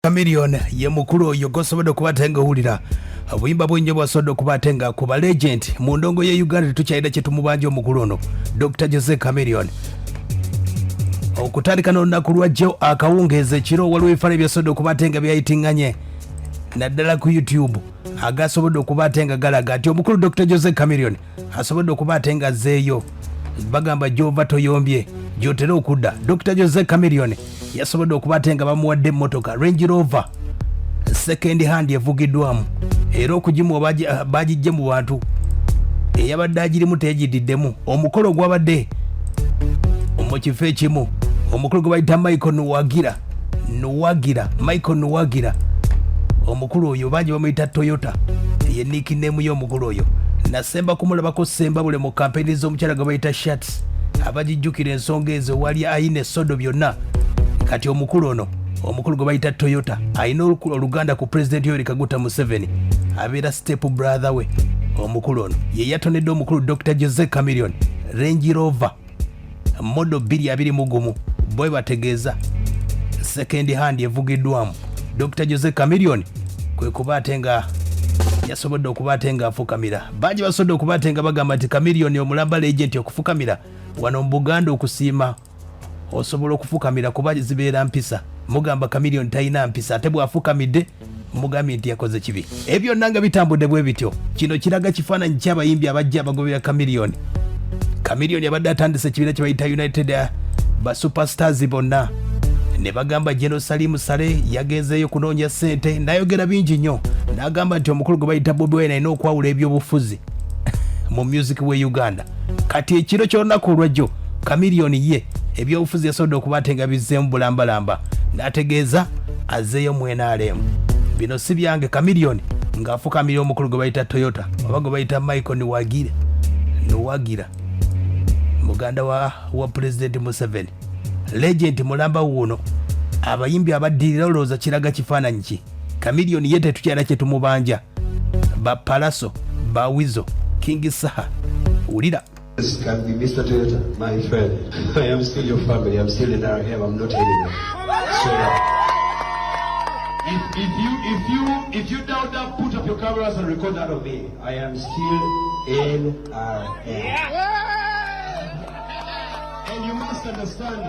Chameleone ye mukulu oyo gosobodde okuba ate nga owulira obuyimba bwennyo bwasobodde okuba ate nga kuba legend mu ndongo ye Uganda. Tetukyalina kyetumubanja omukulu ono Dr Jose Chameleone. Okutandika n'olunaku lwajjo akawungeezi ekiro, waliwo ebifaananyi byasobodde okuba ate nga byayitinganye naddala ku YouTube agasobodde okuba ate nga galaga nti omukulu Dr Jose Chameleone asobodde okuba ate nga azzeeyo. Bagamba gyova toyombye gyotera okudda. Dr Jose Chameleone yasobodde okuba ate nga bamuwadde emmotoka Range Rover second hand evugiddwamu, era okugimuwa bagijje mu bantu, eyabadde agirimu teyagididdemu. Omukolo gwabadde mu kifo ekimu, omukulu gwe bayita Michael Nuwagira, Nuwagira, Michael Nuwagira. Omukulu oyo bangi bamuyita Toyota, ye nickname y'omukulu oyo. Nasemba kumulabako Sembabule mu kampeyini z'omukyala gwe bayita Shats, abagijjukira ensonga ezo, wali ayina esodo byonna. Kati omukulu ono, omukulu gwe bayita Toyota, ayina oluganda ku Pulezidenti Yoweri Kaguta Museveni, abeera step brother we. Omukulu ono ye yatonedde omukulu Dr Jose Chameleone Range Rover model 2021, bwe bategeeza second hand evugiddwamu. Dr Jose Chameleone kwe kuba ate nga yasobodde okuba ate nga afukamira. Bangi basobodde okuba ate nga bagamba nti Chameleone omulamba legend, okufukamira wano mu Buganda okusiima osobola okufukamira kuba zibeera mpisa. Mugamba Chameleone talina mpisa, ate bw'afukamidde mugambye nti yakoze kibi. Ebyo byonna nga bitambudde bwe bityo, kino kiraga kifaananyi ky'abayimbi abajja abagobera Chameleone. Chameleone abadde atandise ekibiina kye bayita United ba Superstars bonna, ne bagamba General Salim Saleh yagenzeeyo kunoonya ssente, n'ayogera bingi nnyo, n'agamba nti omukulu gwe bayita Bobi Wine alina okwawula ebyobufuzi mu music we Uganda. Kati ekiro ky'olunaku olwajjo, Chameleone ye ebyobufuzi yasobodde okuba ate nga bizzeemu bulambalamba, n'ategeeza azzeeyo mu NRM. Bino si byange. Chameleone ng'afukamira omukulu gwe bayita Toyota oba gwe bayita Michael Niwagira, Nuwagira, muganda wa Pulezidenti Museveni, legend mulamba wuuno. Abayimbi abaddirira olowooza kiraga kifaananyi ki? Chameleone ye tetukyala kye tumubanja, ba Pallaso, ba Weasel, King Saha, wulira. This can be Mr. Toyota, my friend. I am still your family. I'm still in RM. I'm not anywhere. So if you doubt that, put up your cameras and record that of me. I am still NRM. And you must understand,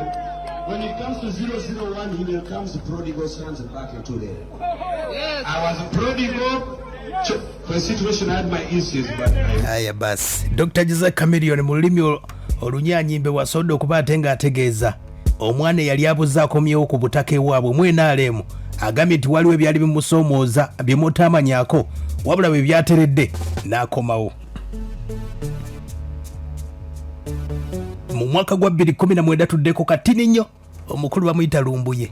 when it comes to 001, he will comes the prodigal sons back into there. I was a prodigal. For a situation, I had my issues, but I Aya basi, Dr Jose Chameleone mu lulimi olunyanyimbe wasobodde okuba ate ng'ategeeza omwana eyali abuze akomyewo ku butaka ewaabwe mu NRM. Agambye nti waliwo ebyali bimusoomooza bye mutaamanyako, wabula bwe byateredde n'akomawo. Mu mwaka gwa 2019, tuddeko katini nnyo, omukulu bamuyita Lumbuye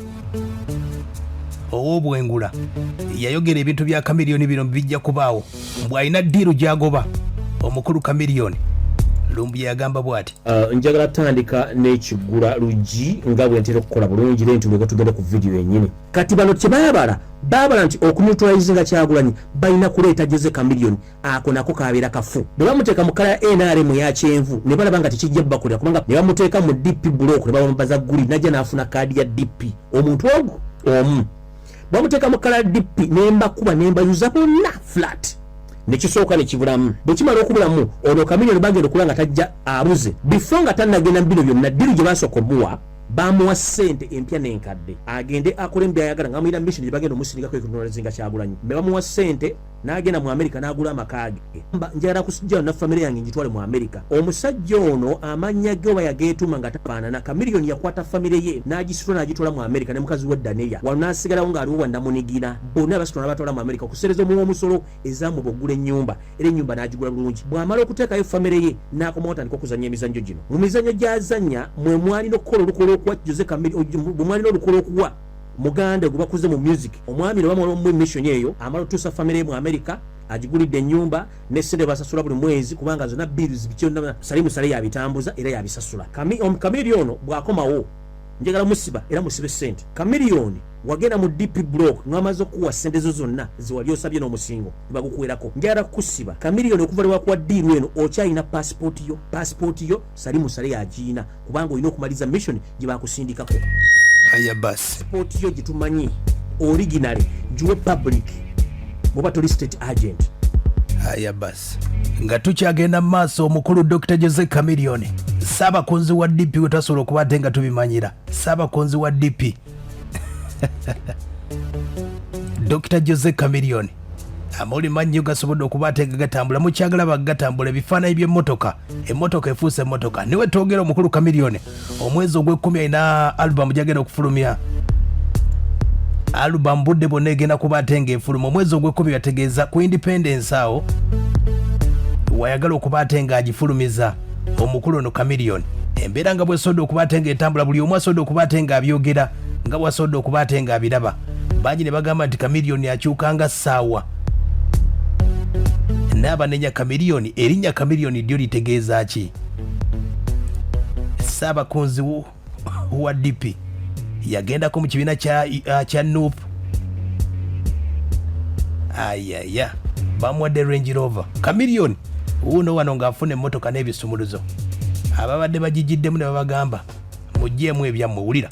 ow'obwengula yayogera ebintu bya Chameleone bino bijja kubaawo, mbw alina deal gy'agoba omukulu Chameleone. Lumbuye yagamba bw'ati. Njagala tandika n'ekiggula luggi nga bwe ntera okukola bulungi, then tuleke tugende ku vidiyo yennyini. Kati bano kye baabala, baabala nti okuneutralizinga Kyagulanyi balina kuleeta Jose Chameleone. Ako nako kabeera kafu. Bwe bamuteeka mu colour ya NRM eya kyenvu, ne balaba nga tekijja bakolera, kubanga ne bamuteeka mu DP block, ne bamwambaza guli, najja n'afuna kaadi ya DP. Omuntu ogwo omu bamuteeka mu colour ya DP, ne mbakuba ne mbayuza bonna flat, nekisooka nekibulamu. Bwe kimala okubulamu, ono Chameleone bagenda okula nga tajja, abuze. Before nga tannagenda mu bino byonna, deal gye basooka omuwa, bamuwa ssente empya n'enkadde agende akole byayagala, nga bamuyina mission gye bagenda omusindikako ekunolazinga Kyagulanyi. Ne bamuwa ssente n'agenda mu Amerika n'agula amaka ge. Njagala kusijja na famire yange ngitwale mu Amerika. Omusajja ono amannya ge oba yageetuma nga tafaanana. Chameleone yakwata famire ye n'agisitula n'agitwala mu Amerika ne mukazi we Daneya wano, n'asigalawo ng'aliwo bwannamunigina. Bonna basitula n'abatwala mu Amerika okuseereza omuwa omusolo ezamuba okugula ennyumba, era ennyumba n'agigula bulungi. Bw'amala okuteekayo famire ye, n'akomawo atandika okuzannya emizannyo gino. Mu mizannyo gy'azannya mwe mwalina okukola olukola okuwa Jose Chameleone, bwe mwalina olukola okuwa muganda gwe bakuze mu music. Omwami ne bamala omuwa emission eyo, amala otuusa famire ye mu America, agigulidde ennyumba ne ssente basasula buli mwezi, kubanga zonna bills byonna Salimu Sale yabitambuza era yabisasula. Chameleone ono bw'akomawo, njagala musiba era musibe ssente. Chameleone wagenda mu DP block ng'amaze okukuwa ssente zo zonna zewali osabye n'omusingo nebagukuwerako, njagala kukusiba. Chameleone, okuva lwe wakuwa deal eno, okyalina pasipooti yo. Pasipooti yo Salimu Sale yagiina, kubanga olina okumaliriza mission gye bakusindikako. Aya basi. Pasipooti yo gye tumanyi Originally giwe public bwoba toli state agent. Aya basi, nga tukyagenda mu maaso, omukulu Dr Jose Chameleone, ssaabakunzi wa DP, we tasobola okuba ate nga tubimanyira, ssaabakunzi wa DP Dr Jose Chameleone, amawulire mannyo gasobodde okuba ate nga gatambula, mukyagala bagatambula ebifaananyi by'emmotoka, emmotoka efuuse emmotoka. Niwe twogera omukulu Chameleone omwezi ogw'ekkumi alina alubamu gyagenda okufulumya, alubamu budde bwonna egenda kuba ate ng'efuluma omwezi ogw'ekkumi, yategeeza ku independence awo wayagala okuba ate ng'agifulumiza. Omukulu ono Chameleone, embeera nga bwesobodde okuba ate ng'etambula, buli omu asobodde okuba ate ng'abyogera nga bwasobodde okuba ate ng'abiraba, bangi ne bagamba nti Chameleone akyuka nga ssaawa. N'abanenya Chameleone, erinnya Chameleone ddyo litegeeza ki? Ssaabakunzi wa DP yagendako mu kibiina kya NUP, ayaya bamuwadde Range Rover. Chameleone wuuno wano ng'afuna emmotoka n'ebisumuluzo, ababadde bagigiddemu ne babagamba muggyemu ebyammwe. Wulira.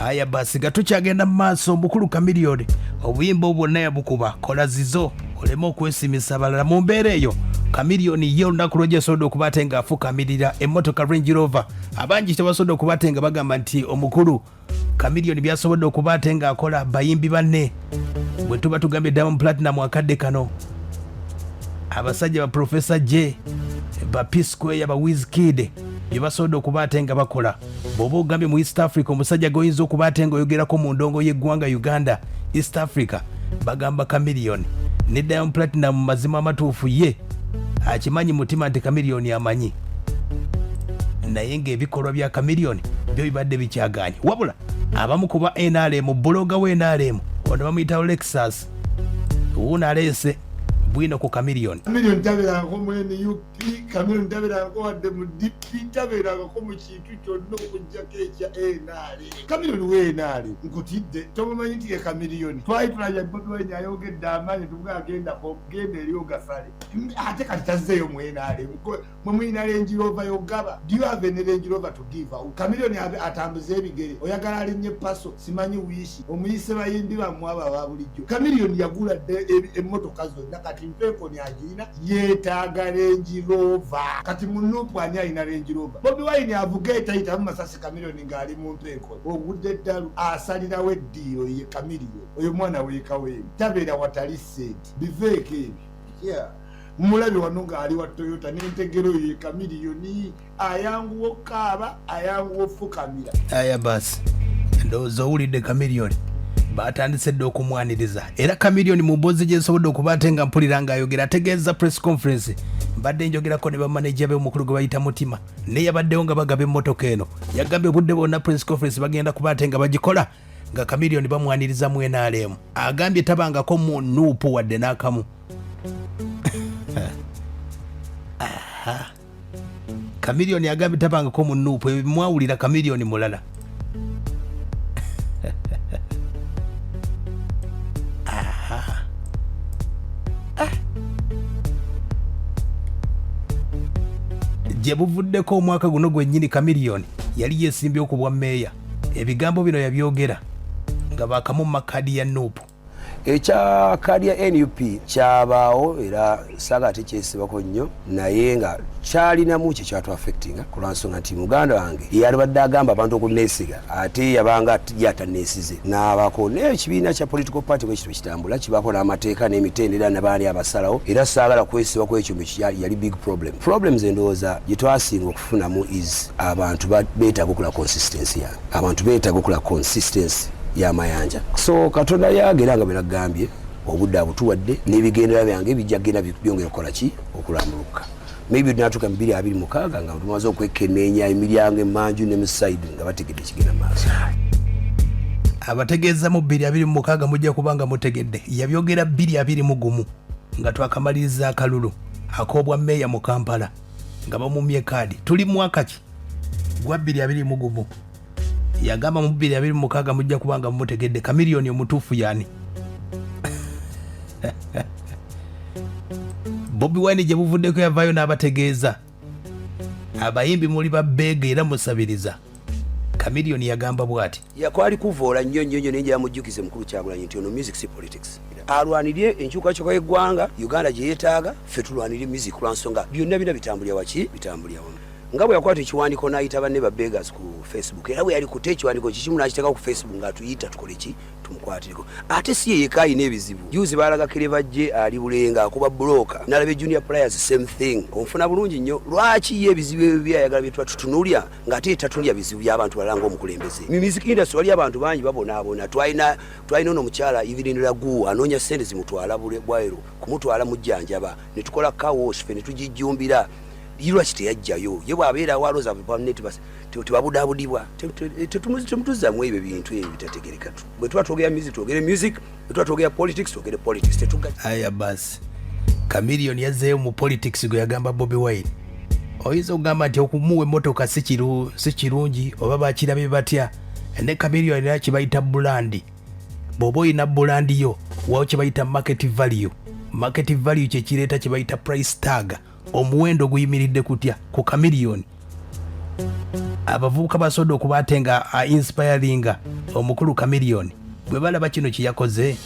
Aya basi, nga tukyagenda mu maaso, omukulu Chameleone obuyimba obwo bwonna yabukuba kola zizo oleme okwesimisa abalala. Mu mbeera eyo, Chameleone ye olunaku lwegyesobodde okuba ate ng'afukamirira emmotoka Range Rover, abangi tebasobodde okuba ate nga bagamba nti omukulu Chameleone byasobodde okuba ate ng'akola bayimbi banne, bwe tuba tugambye Diamond Platinum akadde kano, abasajja ba Professor J, ba P Square, ba Wizkid, bye basobodde okuba ate nga bakola. Bw'oba ogambye mu East Africa, omusajja goyinza okuba ate ng'oyogerako mu ndongo y'eggwanga Uganda, East Africa, bagamba Chameleone ne Diamond Platinum. Mazima amatuufu, ye akimanyi mutima nti Chameleone amanyi, naye ng'ebikolwa bya Chameleone byo bibadde bikyaganye. Wabula abamu kuba NRM, buloga we NRM ono bamuyita Lexus, wuuno aleese bwino ku Chameleone. Chameleone tabeerangako mu NUP, Chameleone tabeerangako wadde mu DP, tabeerangako mu kintu kyonna okuggyako ekya NRM. Chameleone we NRM nkutidde, tomumanyi nti ye Chameleone. Twali tulabye Bobi Wine ayogedde amaanyi, tuvuga agendako genda eri ogasale, ate kati tazzeeyo mu NRM. Mwe mulina Range Rover yogaba? Do you have any Range Rover to give out? Chameleone atambuza ebigere, oyagala alinnye paso simanyi wishi omuyise bayimbi bammwe abo aba bulijjo. Chameleone yagula dda emmotoka zonna, kati mpeekoni agirina, yeetaaga Range Rover. Kati mu NUP ani alina Range Rover? Bobi Wine avuga etayitamu masasi, Chameleone ng'ali mu mpeekoni. Ogudde eddalu, asalirawo eddiiro ye Chameleone. Oyo mwana weekaweemu, tabeera watali ssente, biveeko ebyo. Yeah. Mulabe wano ng'ali wa Toyota n'entegero ye Chameleone, ayanguwa okukaaba, ayanguwa ofukamira. Aya basi, ndowooza owulidde Chameleone batandise dda okumwaniriza. Era Chameleone mu mboozi gye nsobodde okuba ate nga mpulira ng'ayogera, ategeeza press conference mbadde njogerako ne bamaneja be, omukulu gwe bayita Mutima naye yabaddewo nga bagaba emmotoka eno, yagambye obudde bwonna press conference bagenda kuba ate nga bagikola nga Chameleone bamwaniriza mu NRM. Agambye tabangako mu NUP wadde n'akamu. Aha. Chameleone agambye tabangako mu NUP, ebyo mwawulira Chameleone mulala. Aha. Ah. Gye buvuddeko omwaka guno gwennyini Chameleone yali yeesimbye ku bwa mmeeya. Ebigambo bino yabyogera nga bakamumma kaadi ya NUP. Ekya kaadi ya NUP kyabaawo, era saaga ate kyesibako nnyo, naye nga kyalinamu kye kyatu affectinga ku lwansonga nti muganda wange yalibadde agamba abantu okuneesiga, ate yabanga ye ataneesize n'abaako. Naye ekibiina kya political party bwe kityo kitambula, kibaako n'amateeka n'emitendera nabaani abasalawo, era saagala kwesiba ku ekyo. Yali big problem. Problems endowooza gye twasinga okufunamu is abantu beetaaga okola consistency yange, abantu beetaaga okola consistency y'amayanja. So Katonda yagera nga bwe nagambye, obudde abutuwadde, n'ebigendera byange bijja kugenda byongera okukola ki, okulambuluka. Maybe tunatuuka mu 2026 nga tumaze okwekenneenya emiryango emanju ne mu side nga bategedde ekigenda mu maaso. Abategeeza mu 2026 mujja kuba nga mutegedde. Yabyogera 2021 nga twakamaliriza akalulu ak'obwa mmeeya mu Kampala nga bamumye kaadi. Tuli mwaka ki? Gwa 2021. Yagamba mu 2026 mujja kubanga mumutegedde Chameleone omutuufu yani. Bobi Wine gye buvuddeko yavaayo n'abategeeza abayimbi muli babbeega era musabiriza. Chameleone yagamba bw'ati. Yakwali kuvoola nnyo nnyo nnyo, naye njamujjukize mukulu Kyagulanyi nti ono music si politics. Alwanirye enkyukakyuka y'eggwanga Uganda gye yeetaaga, ffe tulwanirye music lwa nsonga byonna bina bitambulira waki, bitambulira wamu. Nga bwe yakwata ekiwandiiko n'ayita banne ba beggars ku Facebook, era bwe yali kuta ekiwandiiko kikimu n'akiteeka ku Facebook ng'atuyita tukole ki, tumukwatireko. Ate si ye yekka alina ebizibu. Juzi baalaga Clever J ali Bulenga akuba buloka, nalaba Junior Pliers, same thing. Onfuna bulungi nnyo. Lwaki ye ebizibu ebyo byayagala bye tuba tutunulya ng'ate tatunulya bizibu by'abantu balala ng'omukulembeze? Mu music industry wali abantu bangi babonaabona. Twalina ono omukyala Evelyn Lagu anoonya ssente zimutwala bweru kumutwala mujjanjaba, ne tukola car wash ffe ne tugijjumbira. Lwaki teyajjayo? Ye bw'abeera waloza tebabudaabudibwa. Temutuzzamu ebyo bintu ebyo bitategereka. Bwe tuba twogera music, twogere music. Bwe tuba twogera politics, twogere politics. Tetuga Aya basi, Chameleone yazzeeyo mu politics gwe yagamba Bobi Wine. Oyinza okugamba nti okumuwa emmotoka si kirungi oba bakirabye batya? Ne Chameleone era kibayita brand. Bw'oba olina brand yo, wawo kye bayita market value. Market value kyekireeta kye bayita price tag, omuwendo guyimiridde kutya ku Chameleone. Abavubuka basobodde okuba ate nga inspiringa omukulu Chameleone bwe balaba kino kye yakoze.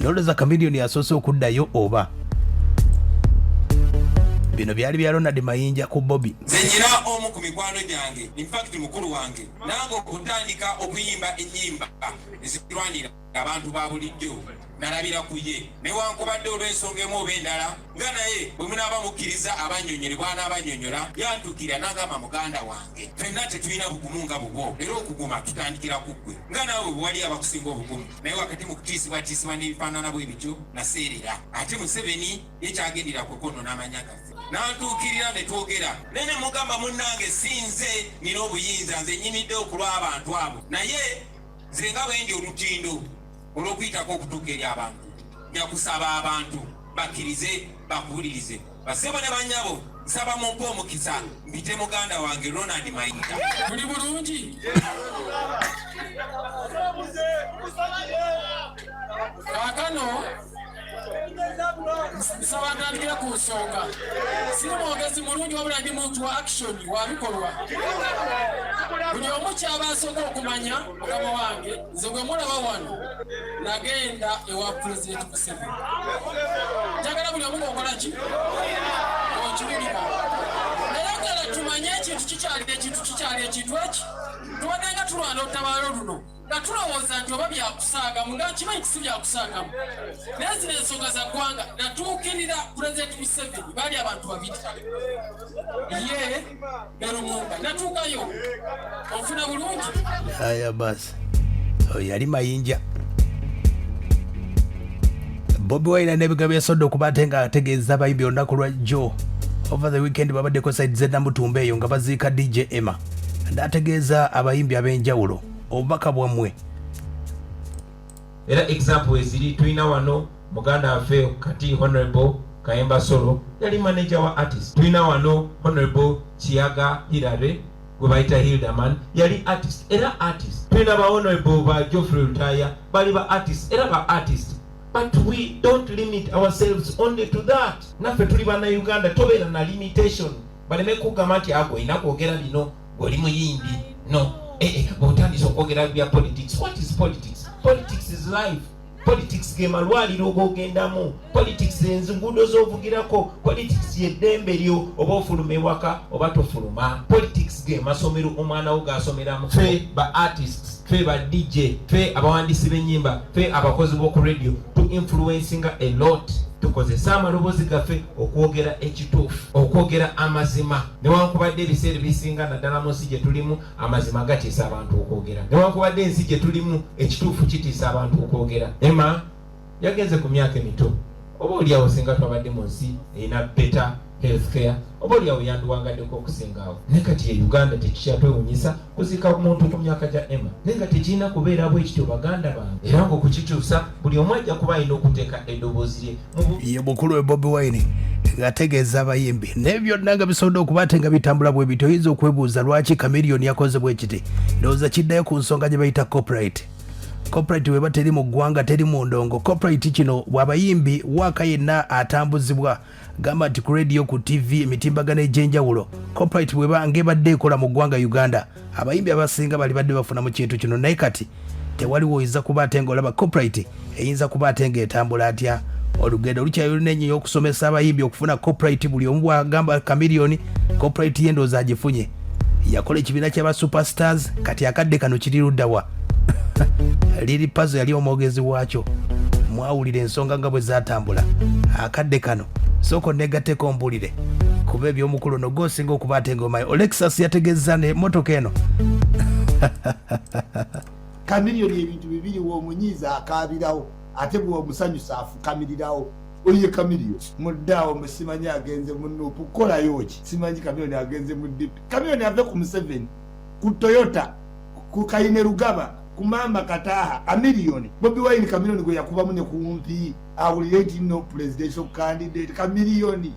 Nolowooza Chameleone yasoose okuddayo oba bino byali bya Ronald Mayinja ku Bobi? Nze nyina omu ku mikwano gyange, infact mukulu wange, nange okutandika okuyimba ennyimba ezirwanira abantu ba bulijjo nalabira ku ye, newankubadde olw'ensonga emu oba endala, nga naye bwe munaaba mukkiriza abannyonnyole bw'anaabanyonnyola. Yantukira n'agamba, "Muganda wange, ffenna tetulina bugumu nga bubwo, era okuguma tutandikira ku ggwe, nga naawe bwe wali abakusinga obugumu." Naye wakati mu kutiisibwatiisibwa n'ebifaanana bwe bityo naseerera. Ate Museveni ye kyagendera kwe kwonoona amanya gaffe. Nantuukirira ne twogera, naye ne mugamba, "Munnange, si nze nina obuyinza, nze nyimidde okulw'abantu abo, naye nze nga bwe ndi olutindo olw'okuyitako okutuuka eri abantu, nja kusaba abantu bakkirize bakuwulirize." Basebo ne bannyabo, nsaba mumpe omukisa mpite muganda wange Ronald Mayinja. Tuli bulungi. Kaakano nsaba ntandikire ku nsonga. Siri mwogezi mulungi, wabula ndi muntu wa action, wa bikolwa. Buli omu kyaba asooka okumanya, mukama wange, nze gwe mulaba wano nagenda ewa Pulezidenti Museveni. Njagala buli omu ng'okola ki okiwulira, era gala tumanye ekintu kikyali, ekintu kikyali, ekintu eki tubadde nga tulwana olutabaalo luno nga tulowooza nti oba byakusaagamu, nga nkimanyi nti si byakusaagamu, naye zino ensonga za ggwanga. Natuukirira Pulezidenti Museveni, baali abantu babiri, ye ne Lumumba. Natuukayo, onfuna bulungi. Aya basi, oyo yali Mayinja. Bobi Wine n'ebigambo yasobodde okuba ate nga ategeeza abayimbi olunaku lwa jjo. Over the weekend babaddeko side z'enamutumba eyo nga baziika DJ Emma, n'ategeeza abayimbi ab'enjawulo obubaka bwammwe. Era example eziri, tulina wano muganda waffe kati Honorable Kayemba Solo, yali manager wa artist. Tulina wano Honorable Kiyaga Hilary gwe bayita Hilderman, yali artist era artist. Tulina ba Honorable ba Geoffrey Lutaya, bali ba artist era ba artist. But we don't limit ourselves only to that. Naffe tuli Bannayuganda, tobeera na limitation baleme kugamba nti ago olina kwogera bino, gweoli muyimbi. No, bw'otandise okwogera bya politics, what is politics? Politics is life. Politics ge malwaliro g'ogendamu, politics enguudo z'ovugirako, politics yeddembe lyo oba ofuluma ewaka oba tofuluma, politics ge masomero omwana wo g'asomeramu. Ffe ba artists, ffe ba DJ, ffe abawandiisi b'ennyimba, ffe abakozi b'oku radio, tu influencinga a lot. Tukozese amaloboozi gaffe okwogera ekituufu, okwogera amazima, newankubadde ebiseera ebisinga, naddala mu nsi gye tulimu, amazima gatiisa abantu okwogera, newankubadde ensi gye tulimu ekituufu kitiisa abantu okwogera. Emma yagenze ku myaka emito, oba oliawo singa twabadde mu nsi erina better Health care oba olyawo yandiwangaddeko okusinga awo. Naye kati ye Uganda tekikyatwewunyisa kuziika muntu ku myaka gya Emma, naye nga tekirina kubeera bwe kityo baganda bange, era ng'okukikyusa buli omu ajja kuba alina okuteeka eddoboozi lye mu Ye mukulu we Bobi Wine ng'ategeeza abayimbi naye byonna nga bisobodde okuba ate nga bitambula bwe bityo, oyinza okwebuuza lwaki Chameleone yakoze bwe kiti. Ndowooza kiddayo ku nsonga gye bayita copyright. Copyright bweba teri mu ggwanga teri mu ndongo. Copyright kino bw'abayimbi waaka yenna atambuzibwa gamba nti ku radio, ku tv, emitimbagano egy'enjawulo, copyright bweba ng'ebadde ekola mu ggwanga Uganda, abayimbi abasinga bali badde bafuna mu kintu kino, naye kati tewaliwo oyinza kuba ate ng'olaba copyright eyinza kuba ate ng'etambula atya. Olugendo lukyali lunene nnyo okusomesa abayimbi okufuna copyright. Buli omu bwagamba Chameleone copyright ye ndowooza agifunye, yakola ekibiina ky'aba superstars, kati akadde kano kiri luddawa? Liri Pazo yali omwogezi waakyo, mwawulira ensonga nga bwe zatambula. Akadde kano sooka onegatteko ombulire kuba ebyomukulu no gwosinga okuba ate ngaomanyi. Olexus yategeeza ne motoka eno. Chameleone ebintu bibiri, womunyiiza akaabirawo, ate bwomusanyusa afukamirirawo. Oye Chameleone muddaawo musimanyi agenze mu NUP kukolayo ki? Simanyi Chameleone agenze mu DP. Chameleone ave ku Museveni, ku Toyota, ku Kaine Rugaba, ku Mama Kataha. Chameleone Bobi Wine, Chameleone gwe yakubamu ne kumpi awulire nti no presidential candidate. Chameleone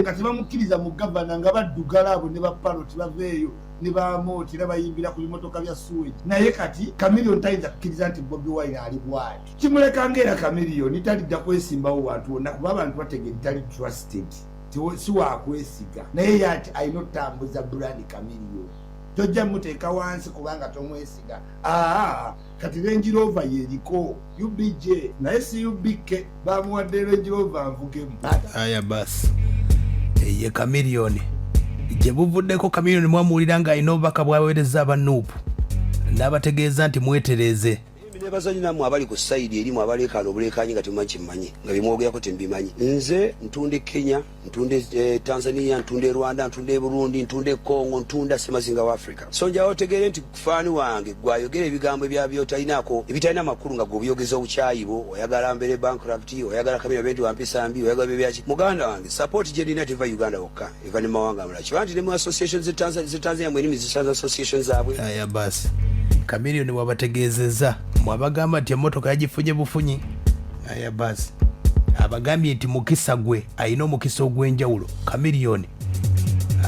kati bamukkiriza mu gavana nga baddugala abo ne bapaloti baveeyo ne bamooti era bayimbira ku bimotoka bya sewage, naye kati Chameleone tayinza kukkiriza nti Bobi Wine ali bwati. Kimuleka ngaera Chameleone talidda kwesimbawo wantu wonna kuba abantu bategere tali trusted, si wakwesiga, naye ye ati alina otutambuza brand. Chameleone tojja muteeka wansi kubanga tomwesiga. Aa, kati Range Rover yeriko UBJ, naye si UBK, bamuwadde Range Rover nvugemu. Aya basi, ye Chameleone gye buvuddeko. Chameleone mwamuwulira ng'alina obubaka bwaweereza aba NUP n'abategeeza nti mwetereeze. Nebaza nnyo nammwe abali ku side erimu abaleekaana obuleekaanyi nga temumanyi kyemmanyi, nga byemwogerako tembimanyi. Nze ntunda e Kenya, ntunda e Tanzania, ntunda e Rwanda, ntunda e Burundi, ntunda e Congo, ntunda semazinga wa Africa. So njagala otegeere nti fan wange gwayogera ebigambo ebya byotalinaako ebitalina makulu nga gwe obyogeza obukyayi bwo, oyagala mbeere bankrupt, oyagala Kamira bendi wampisa mbi, oyagala byebyaki. Muganda wange, support gye nina teva Uganda wokka, eva ne mawanga amalala. Kiba nti ne mu associations ze Tanzania mweri musicians association zaabwe. Aya basi, Chameleone wabategeezezza mwabagamba nti emmotoka yagifunye bufunyi. Aya basi, abagambye nti mukisa gwe alina omukisa ogw'enjawulo. Chameleone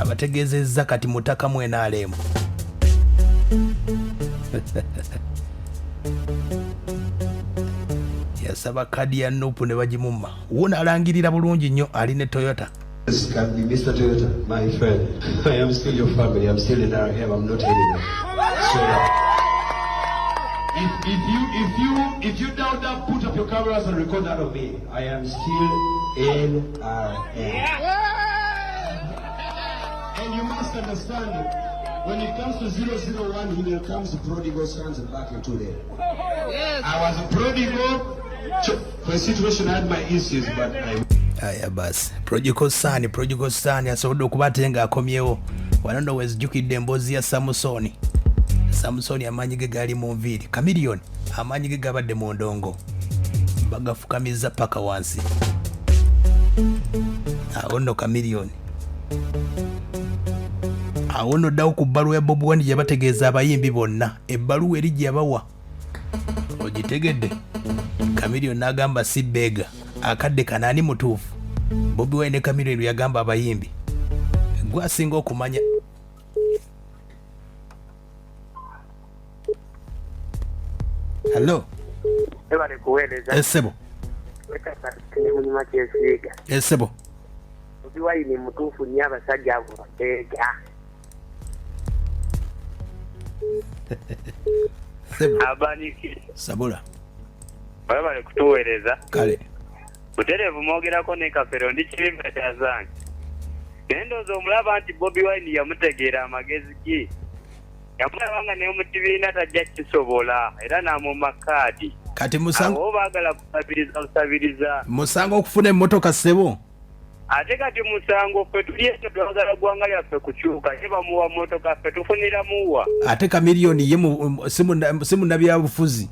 abategeezezza kati mutaka mu NRM. Yasaba kadi ya NUP ne bagimumma, wuno alangirira bulungi nnyo ali ne Toyota. This can be Mr. Toyota, my friend. I am still your family. I'm still in RM. I'm not anywhere. So if you doubt that, put up your cameras and record that of me. I am still NRM. And you must understand, when it comes to 001, he will comes the prodigal sons back into there. I was a prodigal. For a situation, I had my issues, but I Aya basi, prodigal son, prodigal son asobodde okuba ate ng'akomyewo wano. Nno wezijjukidde emboozi ya Samusoni. Samusoni amaanyi ge gaali mu nviiri, Chameleone amaanyi ge gabadde mu ndongo, bagafukamiza paka wansi. Awo nno Chameleone, awo nno ddawo ku bbaluwa ya Bobi Wine gye bategeeza abayimbi bonna, ebbaluwa eri gye yabawa ogitegedde. Chameleone n'agamba si beega akadde kano ani mutuufu, Bobi Wine ne Chameleone? Yagamba abayimbi, gwe asinga okumanya. Hallo. Ebale kuweereza. Esebo. Munyuma kyesiiga. Esebo. Bobi Wine mutuufu nnyo, abasajja abo babeega. Sebo. Abaniki. Sabula. Webale kutuweereza. Kale. Butereevu mwogerako ne Kafero, ndi kirimba kya zange, naye ndowooza omulaba nti Bobi Wine yamutegeera amagezi ge, yamulaba nga ne mu kibiina tajja kisobola era n'amumma kaadi. Kati musango Abo baagala kusabiriza busabiriza. Musango okufuna emmotoka, ssebo. Ate kati musango ffe tuli ekyo twagala ggwanga lyaffe kukyuka, ye bamuwa mmotoka, ffe tufuniramuwa? Ate Chameleone ye si munnabyabufuzi.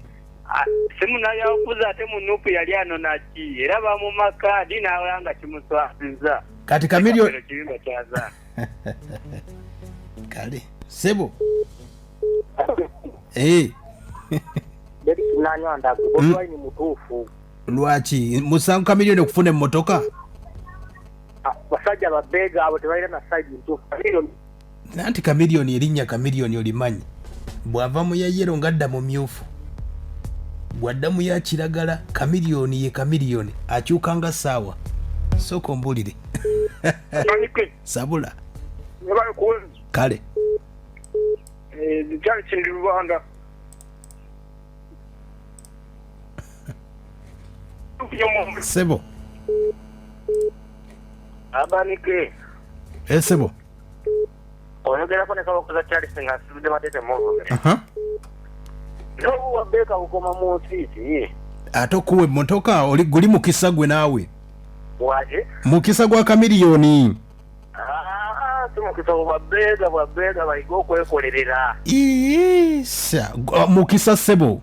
Ah, si munnabyabufuzi, ate mu NUP yali anona ki? Era bamumma kaadi n'awula nga kimuswaziza. Kati Chameleone Kiyimba kyazaala. Kale sebo. Eh. Deriki Nanywa Bobi Wine mutuufu. Lwaki musango Chameleone okufuna emmotoka? Basajja babeega abo tebalina na side ntuufu. Chameleone Nanti Chameleone erinnya Chameleone olimanyi. Bw'ava mu ya yellow ng'adda mu myufu. Bw'adda mu ya kiragala Chameleone ye Chameleone akyuka nga ssaawa. Sooka ombuulire. Sabula. Kale. Kyali kindi Rwanda. Sebo. Abanike. Sebo. Oyogerako ne Kabakuza Charles nga asibidde Matete Movement. N'obuwa beeka bukoma mu nsi ki? Ate okuwa emmotoka oli guli mukisa gwe naawe. Waki? Mukisa gwa Chameleone. Si mukisa bwa beega bwa beega bayige okwekolerera. Isa mukisa ssebo.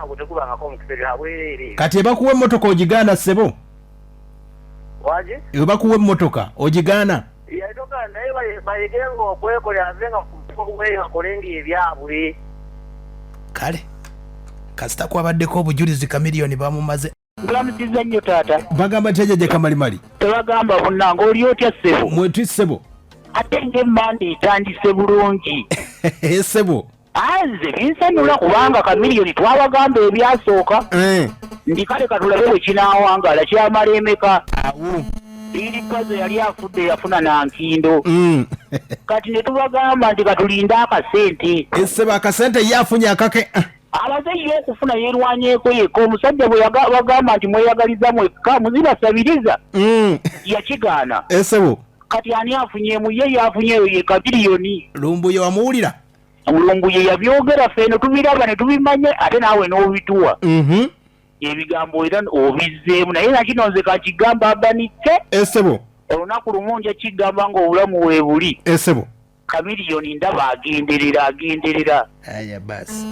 Ogwo tegubangako omukisa ebya bwereere. Kati ebakuwa emmotoka ogigaana ssebo? Waki? Ebakuwa emmotoka ogigaana? Yatoka naye bayigenga okwekolera ave nga bakolenga ebyabwe. Kale kasita kwabaddeko obujulizi Chameleone bamumaze. Nkulamusiza nnyo taata. Bagamba nti jjajja Kamalimali. Tebagamba bunnange oli otya ssebo? Mwetu ssebo. Ate ng'emmanda etandise bulungi. Ssebo. Nze binsanyula kubanga Chameleone twabagamba ebyasooka. Ndi kale katulabe bwe kinaawangala kyamala emeka. Awo. Liri Pazo yali afudde yafuna na nkindo. Kati ne tubagamba nti katulinde akasente. Ssebo akasente ye afunye akake. Abaze ye okufuna yeerwanyeeko yekka omusajja bwe bagamba nti mweyagaliza mwekka muzibasabiriza. Yakigaana. Ssebo. Kati ani afunyeemu ye yafunyeeyo ye Chameleone. Lumbuye wamuwulira? Lumbuye yabyogera ffe eno tubiraba ne tubimanya ate naawe n'obituwa. Ebigambo era obizzeemu naye nakino nze kakigamba abanike. Ssebo. Olunaku lumu nja kigamba ng'obulamu weebuli. Ssebo. Chameleone ndaba agenderera agenderera. Aya basi.